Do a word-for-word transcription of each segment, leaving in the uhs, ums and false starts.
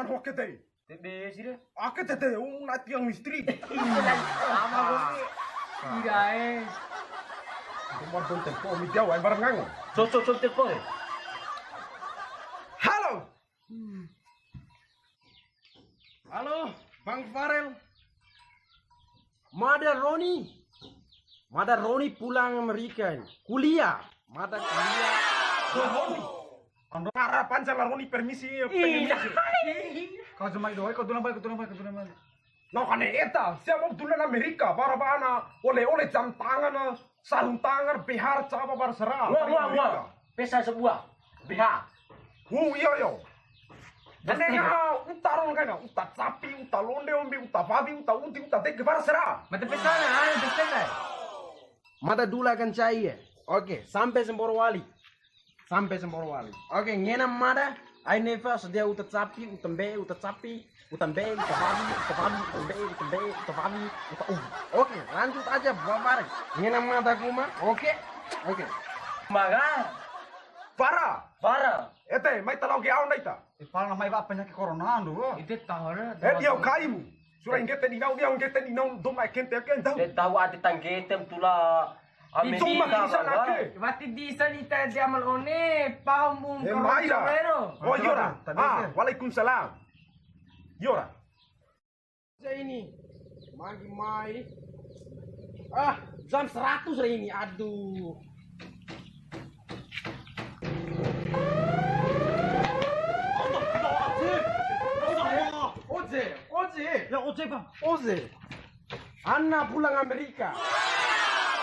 Oke deh. Tebe sih deh. Ake tete, um, na tiang mistri. Sama gue sih. Irae. Nomor don tempo, mi dia, wai barang ngango. Cocok, cocok tempo. Halo. Halo, Bang Farel. Mada Roni. Mada Roni pulang Amerika ini. Kuliah. Mada kuliah. Wah, Roni. Ando harapan saya Roni permisi, permisi. Kau cuma itu, kau tulang baik, kau tulang baik, kau tulang baik. Nah, kane eta, siapa tulang Amerika, para bana, oleh-oleh jam tangan, sarung tangan, behar, capa, bara sera. Wah, wah, wah. Pesa sebuah. B H. Hu, iyo, iyo. Dene ngaha uta ron kaina, uta capi, uta londe ombi, uta wawi, uta udi, uta deke, bara sera. Mata pesana, ayo pesana. Mada dula kancai ya. Oke, sampe semporo wali. Sampe semporo wali. Oke, ngena mada, ai nefa sadia uta capi, uta mbe'e, uta capi, uta mbe'e, uta wawi, uta wawi, uta mbe'e, uta mbe'e, uta wawi, uta udi. Oke, lanjut aja, Bang Farel. Ngena mada kuma. Oke. Oke. Maga. Fara. Fara. Ete, mai ta lao ke au ndai ta? E, pala na mai wa penyakit corona ando. Ite tahu na. E, dia kaimu. Sura inggete di nau, dia inggete di nau, doma kente ke tahu. Ite tahu ati tanggetem tula Amerika. Itu mah bisa nake. Wati bisa ni ta di amal one, paham bung. E, corona mai ra. Corona. Oh, iyo ra. Ah, waalaikumsalam. Iyo ra. Aja ini. Magi mai. Ah, jam seratus lah ini. Aduh. Oje, oje. Ya, oje, Bang. Oje. Ana pulang Amerika.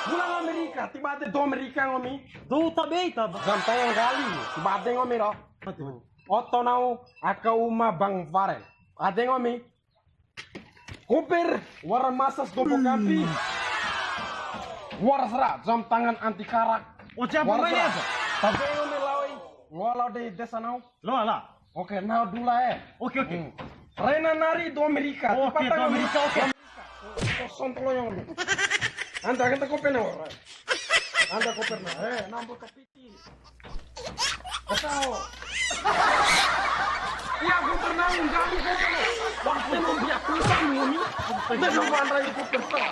Pulang Amerika, tiba ade do Amerika ngomi. Do tabe ita, Bang. Jam tengah kali, tiba ade ngomi ro. Aduh. Oto nau aka uma Bang Farel. Ade ngomi. Koper, wara masas dompo kampi. Wara sera, jam tangan anti karak. Oh, siapa mainnya? Tapi ini melawai. Walau di desa nau. Lo ala. Oke, nau dula eh. Oke, oke. Hmm. Rena nari do Amerika. Oke, do Amerika, oke. Kosong tolo yang lu. Anda kita koper nau. Anda koper nau. Eh, nampak tapi Kacau. Iya, aku pernah ngundang di sana. Waktu mau dia kusam ngomong. Udah nunggu antara itu pernah.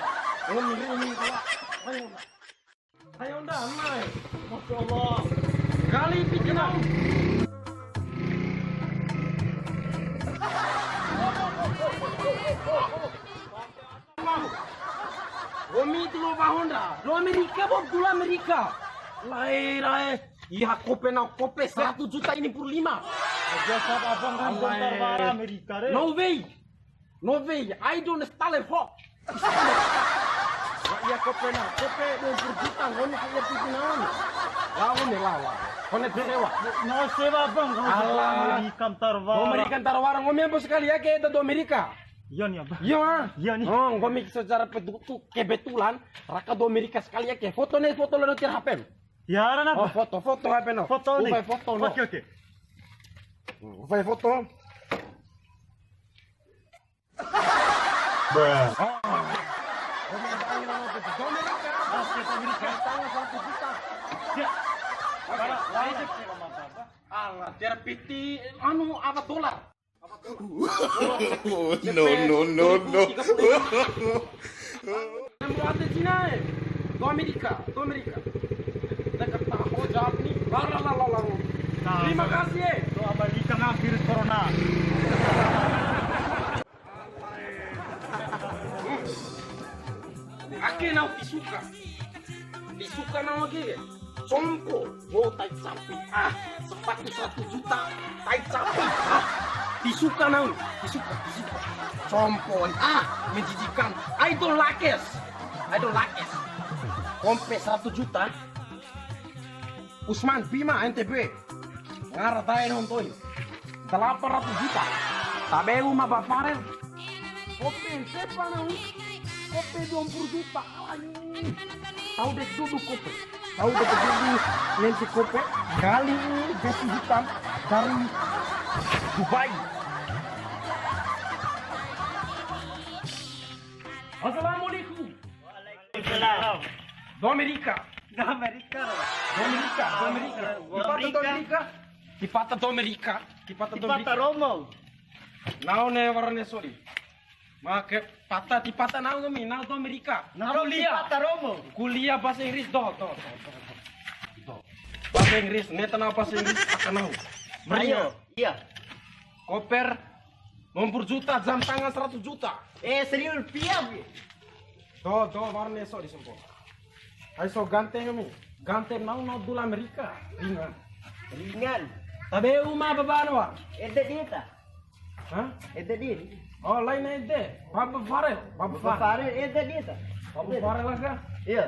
Ngomong ini kalau. Ayo, ayo, ndak, Mai. Masya Allah. Kali bikin aku. Ngomi ti loa bahon ra. Loa Amerika, Bob, tu loa Amerika. Lae, lae. Iha kope na kope seratus juta ini pur lima. Biasa abang kan Alae. Bentar bara Amerika re. No way. No way. I don't style hawk. Wa iya kope na kope dua puluh juta ngomi ka iya pipi naon. Lawan ni lawan. Kone tu sewa. No sewa, Bang. Alah. Amerika ntar bara. Amerika ntar bara ngomi apa sekali ya ke do Amerika. Iya nih, Abang. Iya, ah. Iya nih. Oh, ngomi secara betu-, kebetulan raka do Amerika sekali ya ke. Foto nih, foto lo nanti H P. Ya, Rana. Oh, foto, foto H P no. Foto nih. Upai foto no. Oke, oke. Hmm, upai foto. Bruh. Oh. Ngomi apa angin no, foto do Amerika. Oke, do Amerika. Tanggal satu juta. Ya. Oke. Alah, tiar piti, anu, apa dolar? No, no, no, no. Yang buat Cina, eh. Do Amerika, do Amerika. Dekat tahu jawab nih. Lalalala. Terima kasih, eh. Doa balikan virus corona. Ake nau ti suka. Ti suka nau ake. Sompo, wow, tai capi. Ah, sepatu satu juta, tai capi. Ah, ti suka nau, ti suka, ti suka. Sompo, ah, menjijikan. I don't like it. I don't like it. Kompe satu juta. Usman Bima N T B. Ngara dae nonton. Delapan ratus juta. Tabe uma ba Farel. Kope, sepa nau? Kope dua puluh juta. Anjing. Tahu deh duduk kope. Tahu deh duduk nanti kope. Kali ini besi hitam dari Dubai. Assalamualaikum. Waalaikumsalam. Do Amerika. Do Amerika. Do Amerika, do Amerika. Kipata do Amerika. Kipata do Amerika. Kipata do Amerika. Kipata romo. Nau ne warna sodi. Make pata ti pata nau kami, nau to Amerika. Nau ti pata romo. Kuliah bahasa Inggris, do, do, do, do, do. Bahasa Inggris, neta nau bahasa Inggris, aka nau. Ayo, iya. Koper, nomor juta, jam tangan seratus juta. Eh, serius rupiah, Pi. Do, do, warna so di sempo. Ai so ganteng kami. Ganteng nau, nau dula Amerika. Ringan. Ringan. Tabe uma babano wa. Ede dia ta. Hah? Ede dia. Oh, lain ede. Baba Farel. Baba Farel. Farel, ede dia ta. Baba Farel lah kah? Iya.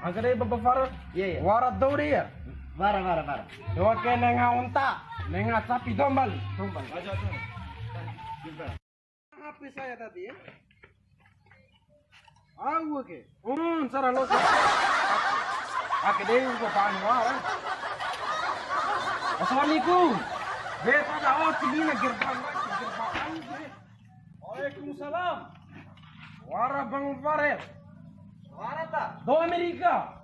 Agak deh Baba Farel. Iya, iya. Wara do dia. Wara, wara, wara. Do ke nenga unta. Nenga sapi dombal. Dombal. Aja tuh. H P saya tadi ya. Au ke. Hmm, sara lo. Ake dei uga bani wara. Assalamualaikum. Beta da o cili na gerbang, gerbang. Waalaikumsalam. Wara Bang Farel. Wara ta? Do Amerika.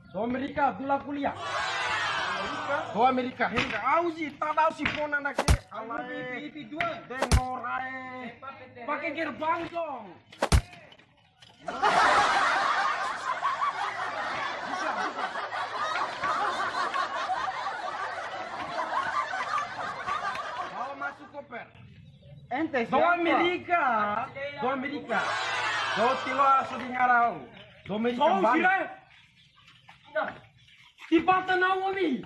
Do Amerika, dula kuliah. Amerika? Do Amerika. Hei, au si, tada si pona na ke. Alae. Ipi, ipi dua. Dengorae. Pakai gerbang dong. Buka, buka. Mau masuk koper. Ente siapa? Do Amerika. Do Amerika. Do tilo asu di ngarau. Do Amerika. Song sire. Nah, ti pata nau ami.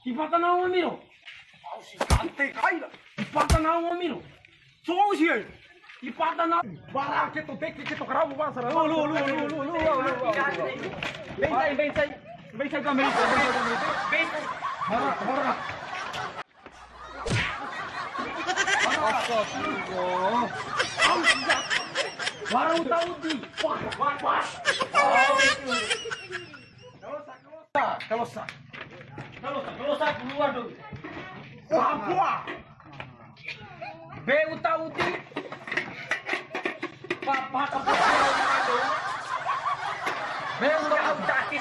Ti pata nau ami ro. Au si kante kai la. Ti pata nau ami ro. Cou si e. Ti pata nau. Bara ke to teke ke to karabu bang sara. Lu, lu, lu. Bensai, bensai. Bensai ka Amerika, bensai ka Amerika. Bensai. Bara, bara. Astagfirullah. Wara uta uti. Wah, wah, wah. Kalosa, kalosa. Kalosa, kalosa, keluar dong. Wah, wah. Be uta uti. Papa, papa. Be uta uti.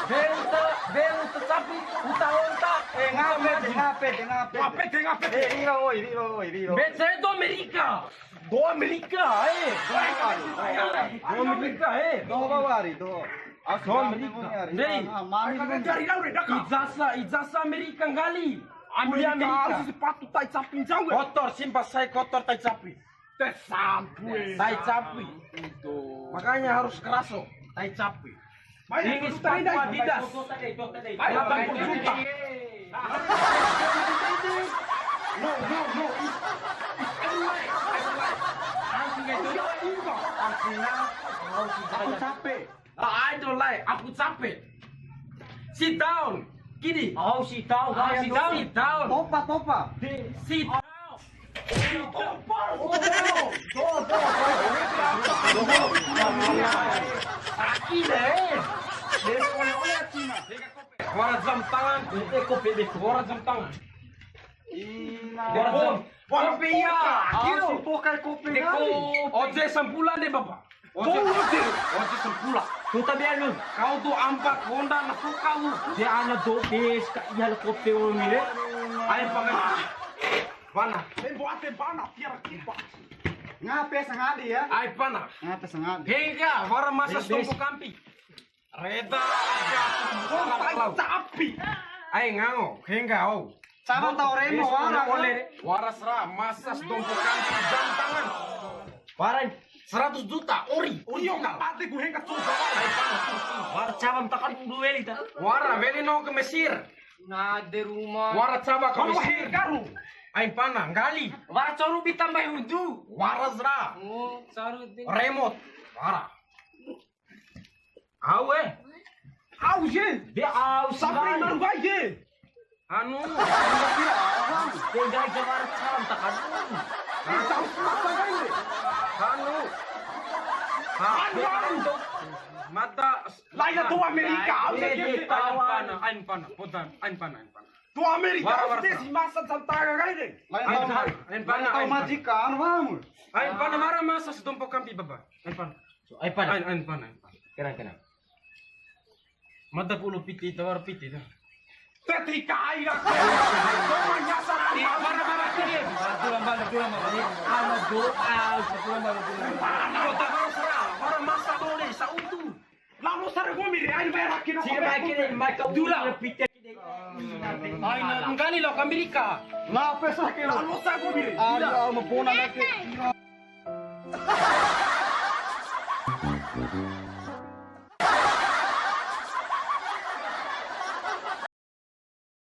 Be uta, be uta sapi, uta onta. Eh, ngape, ngape, ngape. Ngape, ngape. Eh, riro, oi, riro, oi, riro. Be, saya do Amerika. Do Amerika, eh. Do Amerika, eh. Do bawari, do. Do Amerika. Dei. Ijazah, ijazah Amerika nggali. Ambil Amerika. Sepatu tai capi jauh. Kotor, simpa sai kotor tai capi. Te sampu, eh. Tai capi. Makanya harus keraso, tai capi. Ini sepatu Adidas. Delapan puluh juta. No, no, no. It's, it's everywhere. Everywhere. Aku capek. Ah, I don't like. Aku capek. Sit down. Kini. Oh, sit down. Ah, sit down. Sit down. Topa, topa. Sit down. Wara jam tangan, eh, kopi de, wara jam tangan. Wara jam. Kopi ya. Au si pokai kopi kali. Oje sampulan de, Bapak. Oje. Oje sampula. Tuta be anu. Kau tu ampa honda na suka lu. De ana do bes ka iya le kopi wong ni. Ai pakai. Pana. Tempo ate pana, tiara kipa. Ngape sangadi ya? Ai pana. Ngape sangadi? Hengga, wara masa stompo kampi. Reda aja. Tapi. Ai ngao, hengga au. Cara tau remo wara. Wara sera, masa stompo kampi jam tangan. Wara seratus juta, ori. Ori yo, original. Ngapate ku hengga coba. Ai pana. Wara cawan takan dua weli ta. Wara weli no ke Mesir. Na de rumah. Wara cawa ka Mesir. Ai pana, nggali. Wara coru bita mai hudu. Wara sera. Oh, coru ti. Remote. Wara. Au, eh. Au, je. De au, Sapri nggali. Maru gai, je. Anu. De nggali jawara cawan takan. Eh, tahu semasa gai, je. Anu. Ha, anu, anu. Mata. Laina tu Amerika, au, je, je, je. Ai pana, ai pana. Podan, ai pana, ai pana. Tu Amerika, wara, wara, si masa jam tangan kai de. Lain tau, lain pana, lain pana. Majikan, mamu. Ai pana, wara masa stompo kampi, Baba. Ai pana. Ai pana. Ai, ai pana, ai pana. Kena, kena. Mata pulu piti, tawar piti, ta. Teti kai ra. Toma nyasar. Bara, bara, tini. Dula, bara, dula, bara. Ana doa, dula, bara, dula. Ana doa, bara, sera. Bara masa dole, sautu. Lalu sar gumi re, ain bayar hakina. Sira mai kene, mai ka dula. Pite kene. Aina, nggali lo ka Amerika. Ngape sa kene? Lalu sar gumi re. Ada, mau pona lagi.